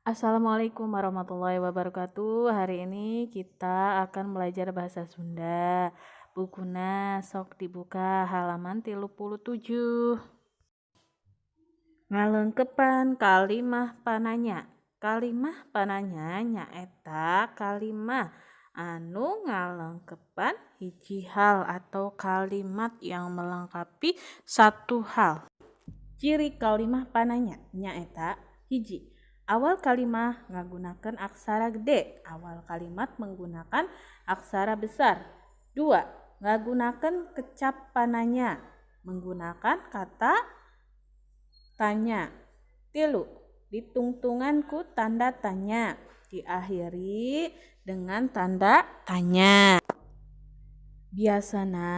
Assalamualaikum warahmatullahi wabarakatuh. Hari ini kita akan belajar bahasa Sunda. Bukuna sok dibuka halaman 37. Ngalengkepan kalimah pananya. Kalimah pananya nyaeta kalimah anu ngalengkepan hiji hal atau kalimat yang melengkapi satu hal. Ciri kalimah pananya nyaeta hiji, awal kalimah ngagunakeun aksara gede, awal kalimat menggunakan aksara besar. 2, ngagunakeun kecap pananya, menggunakan kata tanya. 3, ditungtungan ku tanda tanya, diakhiri dengan tanda tanya. Biasana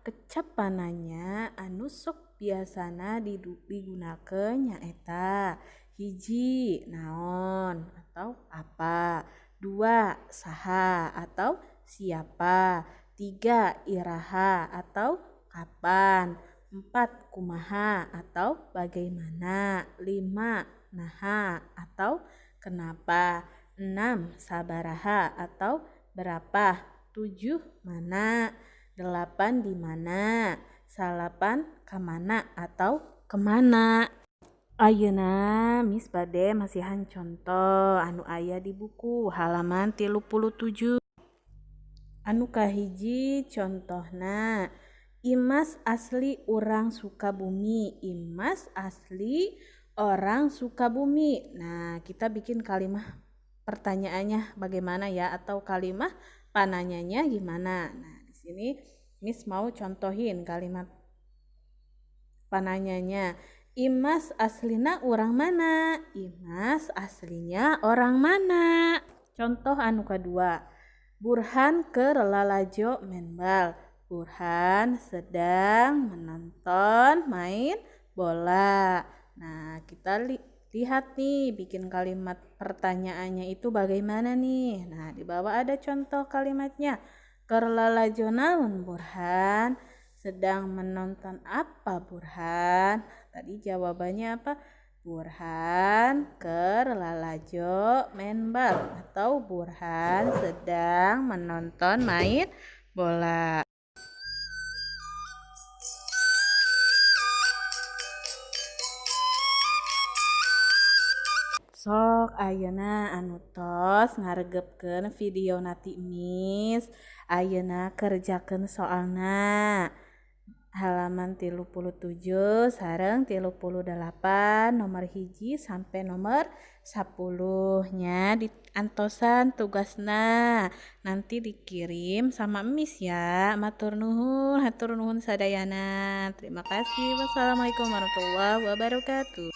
kecap pananya anu sok biasana digunakeun nyaeta hiji, naon atau apa, 2, saha atau siapa, 3, iraha atau kapan, 4, kumaha atau bagaimana, 5, naha atau kenapa, 6, sabaraha atau berapa, 7, mana, 8, di mana, 9, kamana atau kemana. Ayeuna Miss bade masihan contoh anu aya di buku halaman 37. Anu kahiji contohna, Imas asli urang Sukabumi. Imas asli orang Sukabumi. Nah, kita bikin kalimah pertanyaannya bagaimana ya, atau kalimah pananyanya gimana. Nah, di sini Miss mau contohin kalimat pananyanya. Imas aslina orang mana? Imas aslinya orang mana? Contoh anu kedua, Burhan keur lalajo maen bal. Burhan sedang menonton main bola. Nah, kita lihat nih, bikin kalimat pertanyaannya itu bagaimana nih. Nah, di bawah ada contoh kalimatnya. Keur lalajo naon Burhan? Sedang menonton apa Burhan? Tadi jawabannya apa? Burhan keur lalajo maen bal atau Burhan sedang menonton main bola. Sok ayeuna anu tos ngaregepkeun video nati Miss, ayeuna kerjakeun soalna. Halaman 37 sareng 38 nomor 1 sampai nomor 10 nya diantosan tugasna, nanti dikirim sama Miss ya. Matur nuhun, hatur nuhun sadayana. Terima kasih. Wassalamualaikum warahmatullahi wabarakatuh.